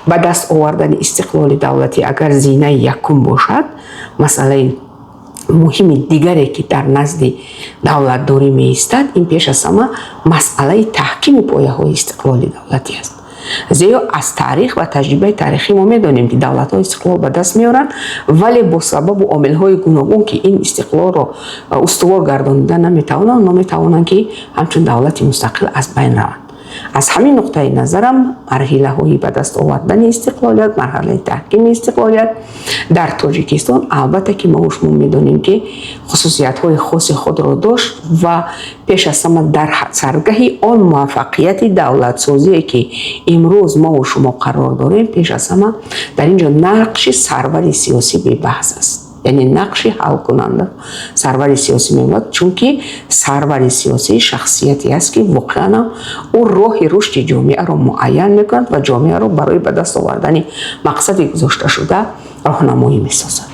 Ба даст овардани истиқлоли давлатӣ агар зинаи якум бошад, масъалаи муҳими дигаре, ки дар назди давлатдорӣ меистад, ин пеш аз ҳама масъалаи таҳкими пояҳои истиқлоли давлатӣ аст. Зеро аз таърих ва таҷрибаи таърихӣ мо медонем, ки давлатҳо истиқлол ба даст меоранд, вале бо сабабу омилҳои гуногун, ки ин истиқлолро устувор гардонида наметавонанд, онҳо метавонанд, ки ҳамчун давлати мустақил аз байн раванд. Аз ҳамин нуқтаи назарам, марҳилаҳои ба даст овардани истиқлолият, марҳилаи таҳкими истиқлолият дар Тоҷикистон, албатта, ки мо шумо медонем, ки хусусиятҳои хоси худро дошт ва пеш аз ҳама дар саргаҳи он муваффақияти давлатсозие, ки имрӯз мову шумо қарор дорем, пеш аз ҳама дар ин ҷо нақши сарвари сиёсӣ бебаҳс аст, яъне нақши ҳалкунанда сарвари сиёсӣ мемонад, чунки сарвари сиёсӣ шахсияте аст, ки воқеан ӯ роҳи рушди ҷомеаро муайян мекунад ва ҷомеаро барои ба даст овардани мақсади гузошташуда роҳнамоӣ месозад.